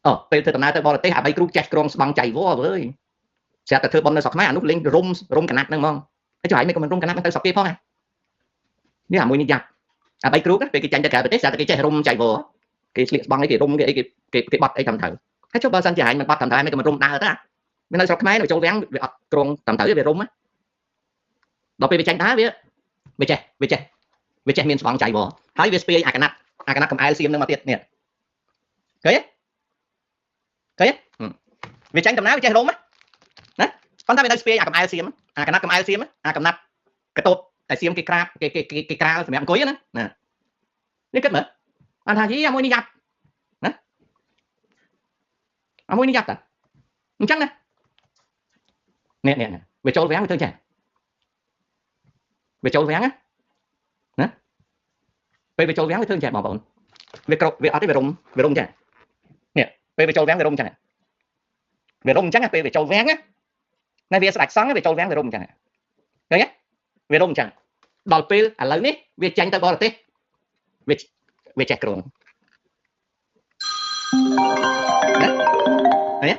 អូពេលធ្វើដំណើរទៅបរទេសអាបីគ្រូចេះក្រងស្បង់ចៃវរអើយស្រាប់តែធ្វើប៉ុននៅស្រុកខ្មែរអានោះលេងរុំរុំកណាត់ហ្នឹងហ្មងហើយចុះឯងមិនក៏មិនរុំកណាត់ហ្នឹងទៅស្រុកគេផងណានេះអាមួយនេះយ៉ាប់អាបីគ្រូពេលគេចាញ់ទៅក្រៅប្រទេសស្រាប់តែគេចេះរុំចៃវរគេស្លៀកស្បង់អីគេរុំគេអីគេគេបត់អីតាមត្រូវហើយចុះបើសិនជាឯងមិនបត់តាមត្រូវមិនក៏មិនរុំដើរទៅមាននៅស្រុកខ្មែរនៅចូលវាំងវាអត់ក្រងតាមត្រូវវារុំដល់ពេលវាចាញ់ដើរវាវាចេះវាចេះវាចេះមានស្បង់ចៃវរហើយវាស្ពាយអាកណាត់អាកណាត់កំអែលសៀមនឹងមកទៀតនេះឃើញទេឃើញទេវាចាញ់ដំណើរវាចេះរុំណាប៉ុន្តែវានៅស្ពាយអាកំអែលសៀមអាកណាត់កំអែលសៀមអាកំណាត់កតូបតែសៀមគេក្រាបគេគេគេក្រាលសម្រាប់អង្គុយណាណានេះគិតមើលបានថាយីអាមួយនេះយ៉ាប់ណាអាមួយនេះយ៉ាប់តាអញ្ចឹងណានេះនេះវាចូលវាំងវាធ្វើចេះវាចូលវាំងណាណាពេលវាចូលវាំងវាធ្វើចេះបងប្អូនវាក្រវាអត់ទេវារុំវារុំចេះនេះពេលវាចូលវាំងវារុំចឹងវារុំអញ្ចឹងពេលវាចូលវាំងណាណាវាស្ដាច់សង់វាចូលវាំងវារុំអញ្ចឹងឃើញទេវារុំអញ្ចឹងដល់ពេលឥឡូវនេះវាចាញ់ទៅបរទេសវាវាចេះក្រងណាឃើញទេ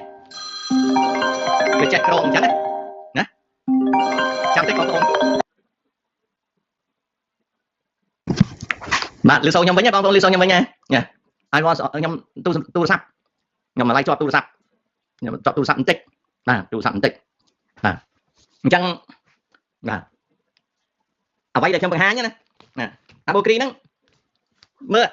វាចេះក្រងអញ្ចឹងណាចាំតិចបងប្អូនបាទលឺសូខ្ញុំវិញបងប្អូនលឺសូខ្ញុំវិញណាហើយមកខ្ញុំទូរស័ព្ទខ្ញុំមកឡៃជាប់ទូរស័ព្ទខ្ញុំជាប់ទូរស័ព្ទបន្តិចបាទទូរស័ព្ទបន្តិចបាទអញ្ចឹងបាទអ្វីដែលខ្ញុំបង្ហាញណាណាអាបូគ្រីហ្នឹងមើល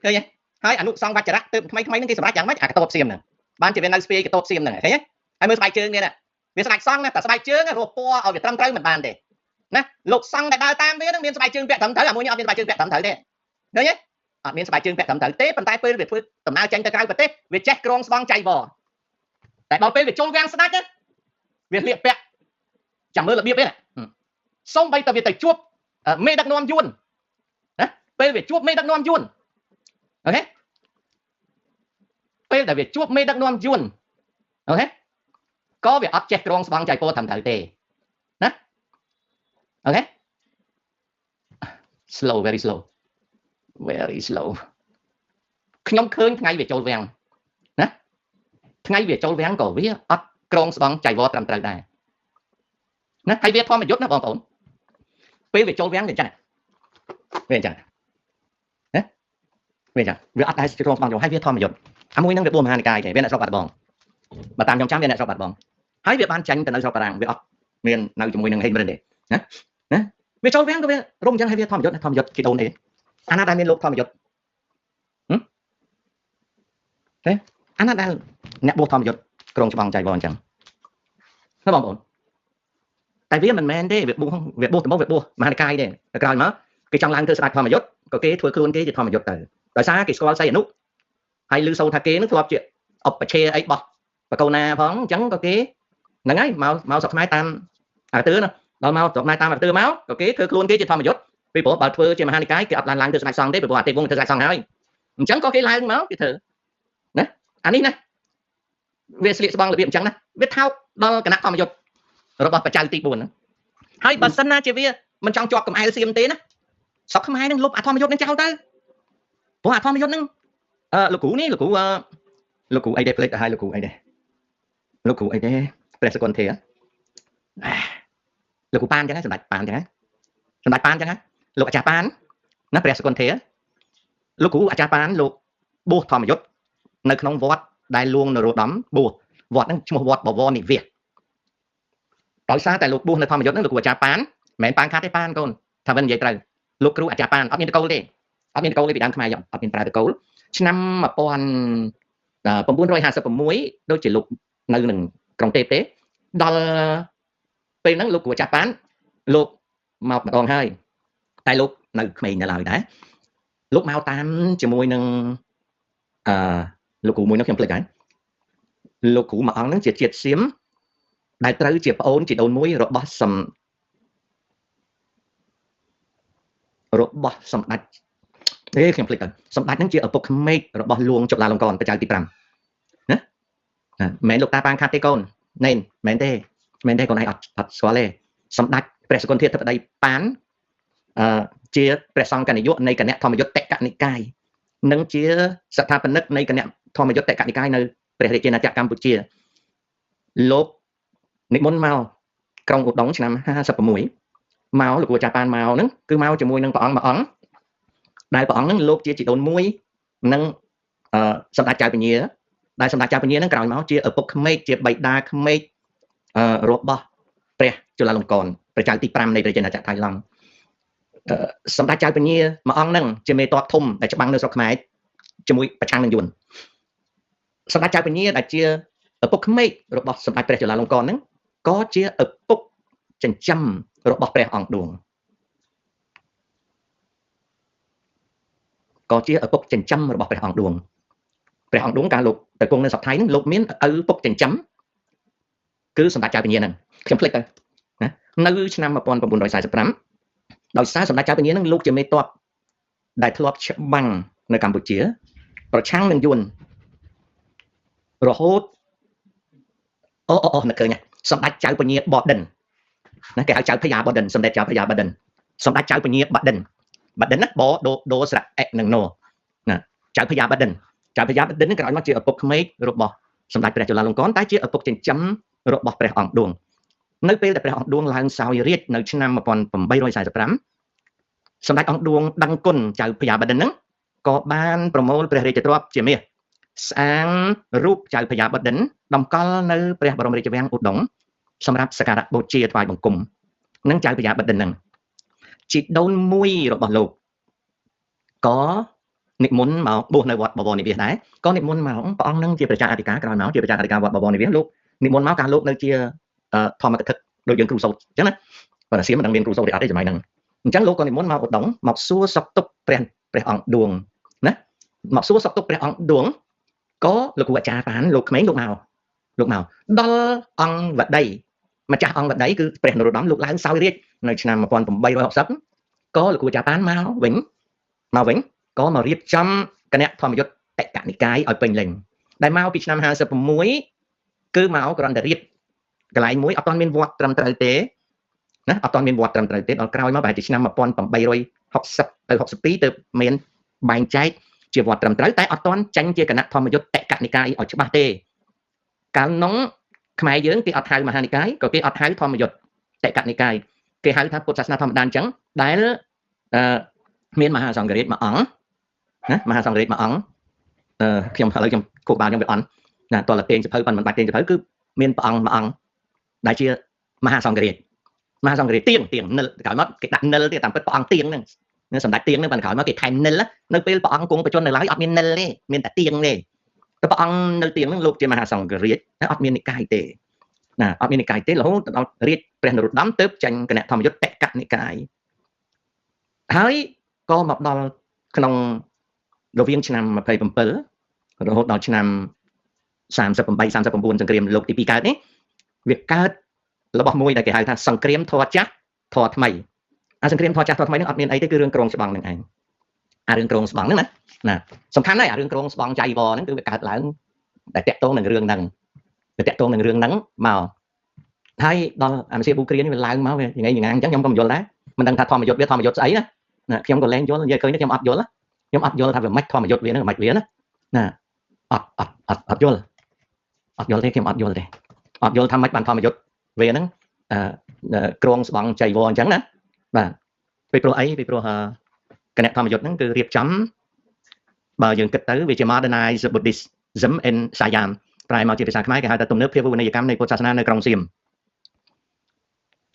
ឃើញទេហើយអនុសង្វចរៈទើបថ្មីថ្មីហ្នឹងគេសម្រេចយ៉ាងម៉េចអាកតបសៀមហ្នឹងបានជាវានៅស្ពាយកតបសៀមហ្នឹងឃើញទេហើយមើលស្បែកជើងនេះណាវាស្ដាច់សង់ណាតែស្បែកជើងរកពណ៌ឲ្យវាត្រឹមត្រូវមិនបានទេណាលោកសង់ដែលដើរតាមវាហ្នឹងមានស្បែកជើងពាក់ត្រឹមត្រូវអាមួយនេះអត់មានស្បែកជើងពាក់ត្រឹមត្រូវទេឃើញទេអត់មានស្បែកជើងពាក់ត្រឹមត្រូវទេប៉ុន្តែពេលវាធ្វើដំណើរចេញទៅក្រៅប្រទេសវាចេះក្រងស្បង់ចៃវរតែដល់ពេលវាចូលវាំងស្ដាច់វាលៀកពាក់ចាំមើលរបៀបវាណាសូម្បីតែវាទៅជួបមេដឹកនាំយួនណាពេលវាជួបមេដឹកនាំយួនអូខេពេលដែលវាជួបមេដឹកនាំយួនអូខេក៏វាអត់ចេះក្រងស្បង់ចៃពោត្រឹមត្រូវទេណាអូខេ slow very slow very slow ខ្ញុំឃើញថ្ងៃវាចូលវាំងណាថ្ងៃវាចូលវាំងក៏វាអត់ក្រងស្បង់ចៃវរត្រឹមត្រូវដែរណាហើយវាធម្មយុទ្ធណាបងប្អូនពេលវាចូលវាំងវាអញ្ចឹងវាអញ្ចឹងណាវាអញ្ចឹងវាអត់ដែរក្រងស្បង់ចូលហើយវាធម្មយុទ្ធអាមួយហ្នឹងវាបួសមហានិកាយទេវាអ្នកស្រុកបាត់បងបើតាមខ្ញុំចាំវាអ្នកស្រុកបាត់បងហើយវាបានចាញ់ទៅនៅស្រុកបារាំងវាអត់មាននៅជាមួយនឹងហេងមរិនទេណាណាវាចូលវាំងក៏វារុំអញ្ចឹងហើយវាធម្មយុទ្ធធម្មយុទ្ធជីដូនទេអាណាដែលមានលោកធម្មយុទ្ធទេអាណាដែលអ្នកបួសធម្មយុទ្ធក្រងច្បាងចៃវរអញ្ចឹងណាបងប្អូនតែវាមិនមែនទេវាបួសវាបួសដំបូងវាបួសមហានិកាយទេតែក្រោយមកគេចង់ឡើងធ្វើស្ដេចធម្មយុទ្ធក៏គេធ្វើខ្លួនគេជាធម្មយុទ្ធទៅដោយសារគេស្គាល់សីអនុហើយឮសូរថាគេនឹងធ្លាប់ជាអបឆេអីបោះបកូណាផងអញ្ចឹងក៏គេហ្នឹងហើយមកមកស្រុកខ្មែរតាមអាទឿណាដល់មកស្រុកខ្មែរតាមអាទឿមកក៏គេធ្វើខ្លួនគេជាធម្មយុទ្ធពីព្រោះបើធ្វើជាមហានិកាយគេអត់ឡើងឡើងធ្វើស្ដេចសង្ឃទេពីព្រោះអតិវង្សធ្វើស្ដេចសង្ឃហើយអញ្ចឹងក៏គេឡើងមកគេធ្វើណាអានេះណាវាស្លៀកស្បង់របៀបអញ្ចឹងណាវាថោកដល់គណៈធម្មយុទ្ធរបស់បច្ច័យទី4ហ្នឹងហើយបើសិនណាជាវាមិនចង់ជាប់កំអែលសៀមទេណាស្រុកខ្មែរនឹងលុបអាធម្មយុទ្ធនឹងចោលទៅព្រោះអាធម្មយុទ្ធនឹងអឺលោកគ្រូនេះលោកគ្រូអឺលោកគ្រូអីដែរផ្លេចទៅហើយលោកគ្រូអីដែរលោកគ្រូអីដែរព្រះសកុនធាលោកគ្រូប៉ានអញ្ចឹងសម្ដេចប៉ានអញ្ចឹងសម្ដេចប៉ានអញ្ចឹងលោកអាចារ្យប៉ានណាព្រះសកុនធាលោកគ្រូអាចារ្យប៉ានលោកបួសធម្មយុទ្ធនៅក្នុងវត្តដែលលួងនរោត្តមបួសវត្តហ្នឹងឈ្មោះវត្តបវរនិវាសដោយសារតែលោកបួសនៅធម្មយុទ្ធហ្នឹងលោកគ្រូអាចារ្យប៉ានមិនមែនប៉ានខាត់ទេប៉ានកូនថាវិញនិយាយត្រូវលោកគ្រូអាចារ្យប៉ានអត់មានតកូលទេអត់មានតកូលទេពីដើមខ្មែរអត់មានប្រើតកូលឆ្នាំ1956ដូចជាលោកនៅនឹងក្រុងទេពទេដល់ពេលហ្នឹងលោកគ្រូអាចារ្យប៉ានលោកមកម្ដងហើយតែលោកនៅក្មេងនៅឡើយដែរលោកមកតាមជាមួយនឹងអឺលោកគ្រូមួយនោះខ្ញុំភ្លេចហើយលោកគ្រូមួយអង្គហ្នឹងជាជាតិសៀមដែលត្រូវជាប្អូនជីដូនមួយរបស់សំរបស់សម្ដេចទេខ្ញុំភ្លេចទៅសម្ដេចហ្នឹងជាឪពុកក្មេករបស់លួងចុលាលង្កនបច្ច័យទី5ណាមិនមែនលោកតាប៉ាងខាត់ទេកូនណែនមិនទេមិនទេកូនឯងអត់អត់ស្គាល់ទេសម្ដេចព្រះសកុនធាធិបតីប៉ានអឺជាព្រះសង្ឃនាយកនៃគណៈធម្មយុត្តកនិកាយនិងជាស្ថាបនិកនៃគណៈ ធម្មយុត្តកនិកាយនៅព្រះរាជាណាចក្រកម្ពុជាលោកនិមន្តមកក្រុងឧដុង្គឆ្នាំ56មកលោកគ្រូអាចារ្យប៉ានមកហ្នឹងគឺមកជាមួយនឹងព្រះអង្គមួយអង្គដែលព្រះអង្គហ្នឹងលោកជាជីដូនមួយនិងសម្ដេចចៅពញាដែលសម្ដេចចៅពញាហ្នឹងក្រោយមកជាឪពុកក្មេកជាបិតាក្មេករបស់ព្រះជុលាលង្កនព្រះចៅទី5នៃព្រះរាជាណាចក្រថៃឡង់សម្ដេចចៅពញាមួយអង្គហ្នឹងជាមេតបធំដែលច្បាំងនៅស្រុកខ្មែរជាមួយប្រឆាំងនឹងយួនសម្ដេចចៅពញាដែលជាឪពុកក្មេករបស់សម្ដេចព្រះជុលាលង្កនហ្នឹងក៏ជាឪពុកចិញ្ចឹមរបស់ព្រះអង្គឌួងក៏ជាឪពុកចិញ្ចឹមរបស់ព្រះអង្គឌួងព្រះអង្គឌួងកាលលោកទៅគង់នៅស្រុកថៃហ្នឹងលោកមានឪពុកចិញ្ចឹមគឺសម្ដេចចៅពញាហ្នឹងខ្ញុំភ្លេចទៅណានៅឆ្នាំ1945ដោយសារសម្ដេចចៅពញាហ្នឹងលោកជាមេតបដែលធ្លាប់ច្បាំងនៅកម្ពុជាប្រឆាំងនឹងយួនរហូតអូនឹកឃើញសម្ដេចចៅពញាបដិនណាគេហៅចៅភយាបដិនសម្ដេចចៅភយាបដិនសម្ដេចចៅពញាបដិនបដិនណាបដូដូស្រៈអិនិងណូណាចៅភយាបដិនចៅភយាបដិនក្រោយមកជាឪពុកក្មេករបស់សម្ដេចព្រះជុលាលង្កនតែជាឪពុកចិញ្ចឹមរបស់ព្រះអង្គឌួងនៅពេលដែលព្រះអង្គឌួងឡើងសោយរាជ្យនៅឆ្នាំ1845សម្ដេចអង្គឌួងដឹងគុណចៅភយាបដិនហ្នឹងក៏បានប្រមូលព្រះរាជទ្រព្យជាមាសស្អាងរូបចៅភយាបដិនតម្កល់នៅព្រះបរមរាជវាំងឧដុង្គសម្រាប់សក្ការៈបូជាថ្វាយបង្គំនឹងចៅភយាបដិនហ្នឹងជីដូនមួយរបស់លោកក៏និមន្តមកបួសនៅវត្តបវរនិវាសដែរក៏និមន្តមកព្រះអង្គនឹងជាព្រះចៅអធិការក្រោយមកជាព្រះចៅអធិការវត្តបវរនិវាសលោកនិមន្តមកកាលលោកនៅជាធម្មកថាដូចយើងគ្រូសូត្រអញ្ចឹងណាប៉ុន្តែសៀមមិនដឹងមានគ្រូសូត្រទេអត់ទេសម័យហ្នឹងអញ្ចឹងលោកក៏និមន្តមកឧដុង្គមកសួរសុខទុក្ខព្រះអង្គឌួងណាមកសួរសុខទុក្ខព្រះអង្គឌួងក៏លោកគ្រូអាចារ្យបានលោកក្មេងលោកមកដល់អង្គវតីម្ចាស់អង្គវតីគឺព្រះនរោត្តមលោកឡើងសោយរាជ្យនៅឆ្នាំ1860ក៏លោកគ្រូអាចារ្យបានមកវិញក៏មករៀបចំគណៈធម្មយុត្តតកនិកាយឲ្យពេញលេញដែលមកពីឆ្នាំ56គឺមកគ្រាន់តែរៀបកន្លែងមួយអត់ទាន់មានវត្តត្រឹមត្រូវទេណាអត់ទាន់មានវត្តត្រឹមត្រូវទេដល់ក្រោយមកប្រហែលជាឆ្នាំ1860ទៅ62ទៅមានបែងចែកជាវត្តត្រឹមត្រូវតែអត់ទាន់ចាញ់ជាគណៈធម្មយុត្តតកនិកាយឲ្យច្បាស់ទេកាលនោះខ្មែរយើងគេអត់ហៅមហានិកាយក៏គេអត់ហៅធម្មយុត្តតកនិកាយគេហៅថាពុទ្ធសាសនាធម្មតាអញ្ចឹងដែលមានមហាសង្ឃរាជមួយអង្គណាមហាសង្ឃរាជមួយអង្គខ្ញុំឥឡូវខ្ញុំខួរក្បាលខ្ញុំវាអន់ណាតើទាញសភៅប៉ុន្តែមិនបាច់ទាញសភៅគឺមានព្រះអង្គមួយអង្គដែលជាមហាសង្ឃរាជមហាសង្ឃរាជទៀងនិលក្រោយមកគេដាក់និលទៀតតាមពិតព្រះអង្គទៀងហ្នឹងសម្ដេចទៀងហ្នឹងប៉ុន្តែក្រោយមកគេថែមនិលនៅពេលព្រះអង្គគង់បច្ចុប្បន្ននៅឡើយអត់មាននិលទេមានតែទៀងទេតែព្រះអង្គនៅទៀងហ្នឹងលោកជាមហាសង្ឃរាជអត់មាននិកាយទេណាអត់មាននិកាយទេរហូតដល់រាជព្រះនរោត្តមទើបចាញ់គណៈធម្មយុត្តតកនិកាយហើយក៏មកដល់ក្នុងរវាងឆ្នាំ27រហូតដល់ឆ្នាំ38 39សង្គ្រាមលោកទី2កើតនេះវាកើតរបស់មួយដែលគេហៅថាសង្គ្រាមធម៌ចាស់ធម៌ថ្មីអាសង្គ្រាមធម៌ចាស់ធម៌ថ្មីហ្នឹងអត់មានអីទេគឺរឿងក្រងច្បាំងហ្នឹងឯងអារឿងក្រងស្បង់ហ្នឹងណាណាសំខាន់ណាស់អារឿងក្រងស្បង់ចៃវរហ្នឹងគឺវាកើតឡើងដែលតាក់ទងនឹងរឿងហ្នឹងវាតាក់ទងនឹងរឿងហ្នឹងមកហើយដល់អាមសៀប៊ូគ្រានេះវាឡើងមកវាយ៉ាងងអញ្ចឹងខ្ញុំក៏មិនយល់ដែរមិនដឹងថាធម្មយុត្តវាធម្មយុត្តស្អីណាណាខ្ញុំក៏លែងយល់និយាយឃើញខ្ញុំអត់យល់ខ្ញុំអត់យល់ថាវាមិនធម្មយុត្តវាហ្នឹងមិនវាណាណាអត់អត់អត់អត់យល់អត់យល់ទេខ្ញុំអត់យល់ទេអត់យល់ថាម៉េចបានធម្មយុត្តវាហ្នឹងក្រងស្បង់ចៃវរអញ្ចឹងណាបាទពីព្រោះអីពីព្រោះគណៈធម្មយុត្តហ្នឹងគឺរៀបចំបើយើងគិតទៅវាជា modernized Buddhism in Siam ប្រែមកជាភាសាខ្មែរគេហៅថាទំនើបភាពវនីយកម្មនៃពុទ្ធសាសនានៅក្រុងសៀម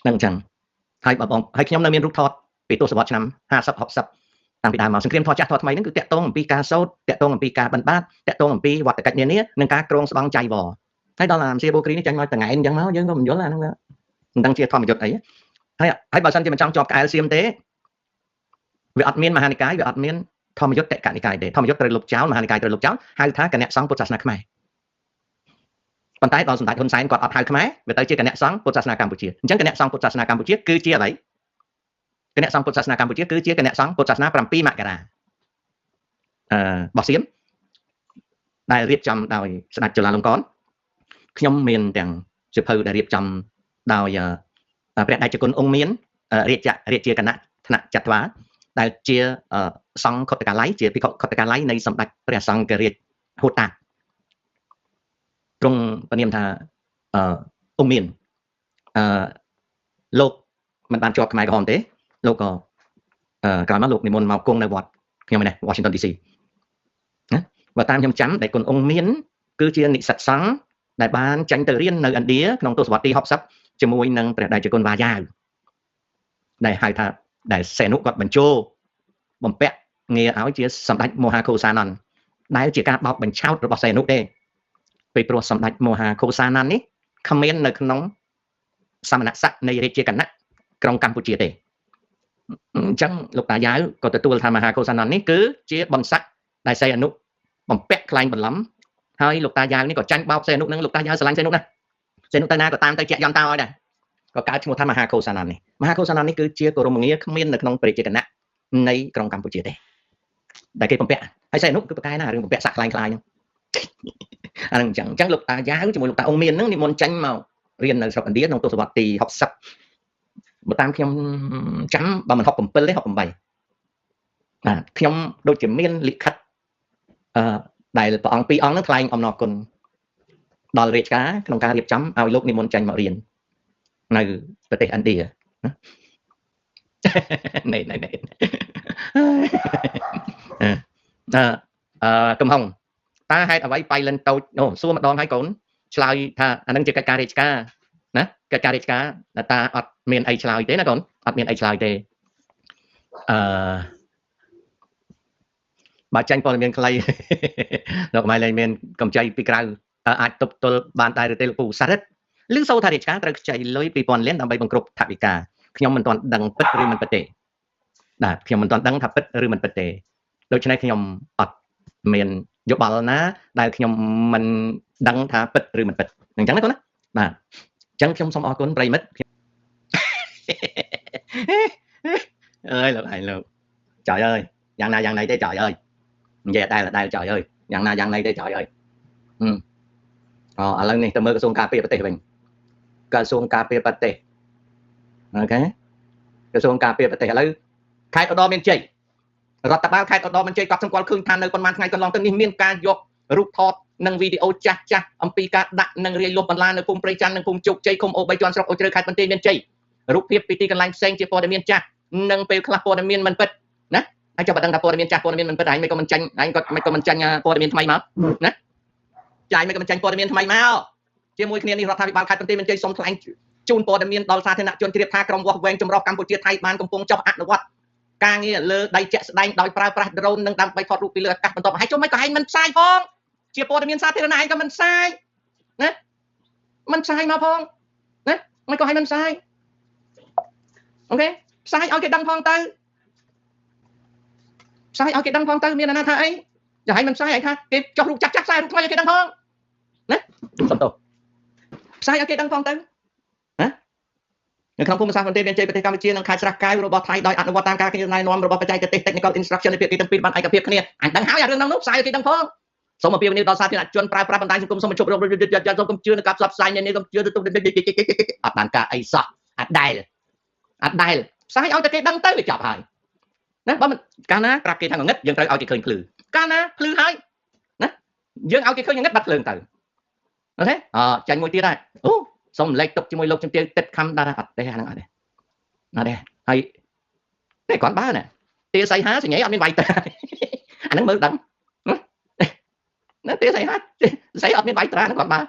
ហ្នឹងអញ្ចឹងហើយបងហើយខ្ញុំនៅមានរូបថតពីទសវត្សរ៍ឆ្នាំ50 60តាំងពីដើមមកសង្គ្រាមធម៌ចាស់ធម៌ថ្មីហ្នឹងគឺតាក់ទងអំពីការសូត្រតាក់ទងអំពីការបិណ្ឌបាតតាក់ទងអំពីវត្តកិច្ចនានានិងការក្រងស្បង់ចៃវរហើយដល់អាមសៀបូគ្រីនេះចាញ់មកតងែនអញ្ចឹងមកយើងក៏មិនយល់អាហ្នឹងមិនដឹងជាធម្មយុត្តអីហើយបើសិនជាមិនចង់ជាប់ក្អែលសៀមទេវាអត់មានមហានិកាយវាអត់មានធម្មយុត្តតកនិកាយទេធម្មយុត្តត្រូវលុបចោលមហានិកាយត្រូវលុបចោលហៅថាគណៈសង្ឃពុទ្ធសាសនាខ្មែរប៉ុន្តែដល់សម្ដេចហ៊ុនសែនគាត់អត់ហៅខ្មែរវាទៅជាគណៈសង្ឃពុទ្ធសាសនាកម្ពុជាអញ្ចឹងគណៈសង្ឃពុទ្ធសាសនាកម្ពុជាគឺជាអ្វីគណៈសង្ឃពុទ្ធសាសនាកម្ពុជាគឺជាគណៈសង្ឃពុទ្ធសាសនា7មករាបោះសៀមដែលរៀបចំដោយស្ដេចជុលាលង្កនខ្ញុំមានទាំងសៀវភៅដែលរៀបចំដោយព្រះតេជគុណអង្គមានរាជាគណៈថ្នាក់ចត្វាដែលជាសង្ឃខុទ្ទកាល័យជាភិក្ខុខុទ្ទកាល័យនៃសម្ដេចព្រះសង្ឃរាជហូតា ទ្រង់ពនាមថាអឺអង្គមានអឺលោកមិនបានជាប់ខ្មែរក្រហមទេលោកក៏ក្រោយមកលោកនិមន្តមកគង់នៅវត្តខ្ញុំនេះ Washington DC ណាបើតាមខ្ញុំចាំដែលគុណអង្គមានគឺជានិស្សិតសង្ឃដែលបានចាញ់ទៅរៀននៅឥណ្ឌាក្នុងទសវត្សទី60ជាមួយនឹងព្រះតេជគុណវ៉ាយ៉ាវដែលហៅថាដែលសេនុគាត់បញ្ចូលបំពាក់ងារឲ្យជាសម្ដេចមហាខូសានន្តដែលជាការបោកបញ្ឆោតរបស់សេនុទេពីព្រោះសម្ដេចមហាខូសានន្តនេះគ្មាននៅក្នុងសមណស័ក្តិនៃរាជាគណៈក្រុងកម្ពុជាទេអញ្ចឹងលោកតាយ៉ាវក៏ទទួលថាមហាកុសលននេះគឺជាបន្ស័កដែលសីអនុបំពាក់ខ្លែងបន្លំហើយលោកតាយ៉ាវនេះក៏ចាញ់បោកសីអនុនឹងលោកតាយ៉ាវស្រឡាញ់សីអនុណាសីអនុទៅណាក៏តាមទៅជាក់យន្តតោឲ្យដែរក៏កើតឈ្មោះថាមហាកុសលននេះមហាកុសលននេះគឺជាគោរមងារគ្មាននៅក្នុងប្រជាគណៈនៃក្រុងកម្ពុជាទេដែលគេបំពាក់ហើយសីអនុគឺប្រកែណារឿងបំពាក់ស័កខ្លែងខ្លាយហ្នឹងអាហ្នឹងអញ្ចឹងលោកតាយ៉ាវជាមួយលោកតាអង្គមានហ្នឹងនិមន្តចាញ់មករៀននៅស្រុកឥណ្ឌាក្នុងទសវត្សទី60បើតាមខ្ញុំចាំបើមិន67ទេ68បាទខ្ញុំដូចជាមានលិខិតដែលព្រះអង្គពីរអង្គហ្នឹងថ្លែងអំណរគុណដល់រាជការក្នុងការរៀបចំឲ្យលោកនិមន្តចាញ់មករៀននៅប្រទេសឥណ្ឌានេះនេះនេះអឺកំហុងតើហេតុអ្វីបៃលិនតូចអូសួរម្ដងហើយកូនឆ្លើយថាអានឹងជាកិច្ចការរាជការណាកិច្ចការរាជការតាអត់មានអីឆ្លើយទេណាកូនអត់មានអីឆ្លើយទេអឺបើចាញ់ព័ត៌មានខ្លីលោកម៉ៃលែងមានកម្ចីពីក្រៅអាចទប់ទល់បានដែរឬទេលោកពូសារិតឮសូរថារាជការត្រូវខ្ចីលុយ2000លានដើម្បីបង្គ្រប់ថវិកាខ្ញុំមិនទាន់ដឹងពិតឬមិនពិតទេបាទខ្ញុំមិនទាន់ដឹងថាពិតឬមិនពិតទេដូច្នេះខ្ញុំអត់មានយោបល់ណាដែលខ្ញុំមិនដឹងថាពិតឬមិនពិតអញ្ចឹងណាកូនណាបាទអញ្ចឹងខ្ញុំសូមអរគុណប្រិយមិត្តអើយលោកឯងលោកtrời ơiយ៉ាងណាយ៉ាងណីទេtrời ơiនិយាយដែលtrời ơiយ៉ាងណាយ៉ាងណីទេtrời ơi ឥឡូវនេះទៅមើលក្រសួងការពារប្រទេសវិញក្រសួងការពារប្រទេសអូខេក្រសួងការពារប្រទេសឥឡូវខេត្តឧត្តរមានជ័យរដ្ឋបាលខេត្តឧត្តរមានជ័យគាត់សម្គាល់ឃើញថានៅប៉ុន្មានថ្ងៃកន្លងទៅនេះមានការយករូបថតនិងវីដេអូចាស់ចាស់អំពីការដាក់និងរាយលុបបន្លានៅភូមិព្រៃច័ន្ទនិងភូមិជោគជ័យឃុំអូ3ជាន់ស្រុកអូជ្រៅខេត្តបន្ទាយមានជ័យរូបភាពពីទីកន្លែងផ្សេងជាព័ត៌មានចាស់និងពេលខ្លះព័ត៌មានមិនពិតណាហើយចាំបើដឹងថាព័ត៌មានចាស់ព័ត៌មានមិនពិតឯងមិនក៏មិនចាញ់ឯងក៏មិនក៏មិនចាញ់ព័ត៌មានថ្មីមកណាចាយមិនក៏មិនចាញ់ព័ត៌មានថ្មីមកជាមួយគ្នានេះរដ្ឋាភិបាលខេត្តបន្ទាយមានជ័យសូមថ្លែងជូនព័ត៌មានដល់សាធារណជនជ្រាបថាក្រុមវាស់វែងចម្រុះកម្ពុជាថៃបានកំពុងចុះអនុវត្តការងារលើដីជាក់ស្ដែងដោយប្រើប្រាស់ដ្រូននិងដើម្បីថតរូបពីលើអាកាសបន្ទាប់ហើយចុះមិនក៏ឯងមិនផ្សាយផងជាព័ត៌មានសាធារណៈឯងក៏មិនផ្សាយណាមិនផ្សាយមកផងណាមិនក៏ឯងមិនផ្សាយអូខេផ្សាយឲ្យគេដឹងផងទៅផ្សាយឲ្យគេដឹងផងទៅមានអាណាថាអីចាឯងមិនផ្សាយឯងថាគេចុះរូបចាស់ចាស់ផ្សាយរូបថ្មីឲ្យគេដឹងផងណាសំទោសផ្សាយឲ្យគេដឹងផងទៅណានៅក្នុងភូមិសាស្ត្រប្រទេសមានជ័យប្រទេសកម្ពុជានិងខេត្តស្រះកែវរបស់ថៃដោយអនុវត្តតាមការណែនាំរបស់បច្ចេកទេស Technical Instruction នៃភាគីទាំងពីរបានឯកភាពគ្នាអញដឹងហើយអារឿងហ្នឹងនោះផ្សាយឲ្យគេដឹងផងសូមអភិវឌ្ឍដល់សាធារណជនប្រើប្រាស់បណ្ដាញសង្គមសូមបញ្ឈប់រកសូមកុំជឿនឹងការផ្សព្វផ្សាយនេះកុំជឿទៅអត់បានការអីសោះអត់ដែលអត់ដែលផ្សាយឲ្យតែគេដឹងទៅវាចប់ហើយណាបើមិនកាលណាប្រាប់គេថាងងឹតយើងត្រូវឲ្យគេឃើញភ្លឺកាលណាភ្លឺហើយណាយើងឲ្យគេឃើញងងឹតបាត់ភ្លើងទៅអូខេអចាញ់មួយទៀតហើយអូសូមលេខទុកជាមួយលោកជំទាវទឹកខំដល់អត់ទេអាហ្នឹងអត់ទេអត់ទេហើយនេះគ្រាន់បើណាទាសីហាសញ្ញាអត់មានវាយត្រាអាហ្នឹងមើលដឹងណាទាសីហាសីអត់មានវាយត្រាហ្នឹងគ្រាន់បើ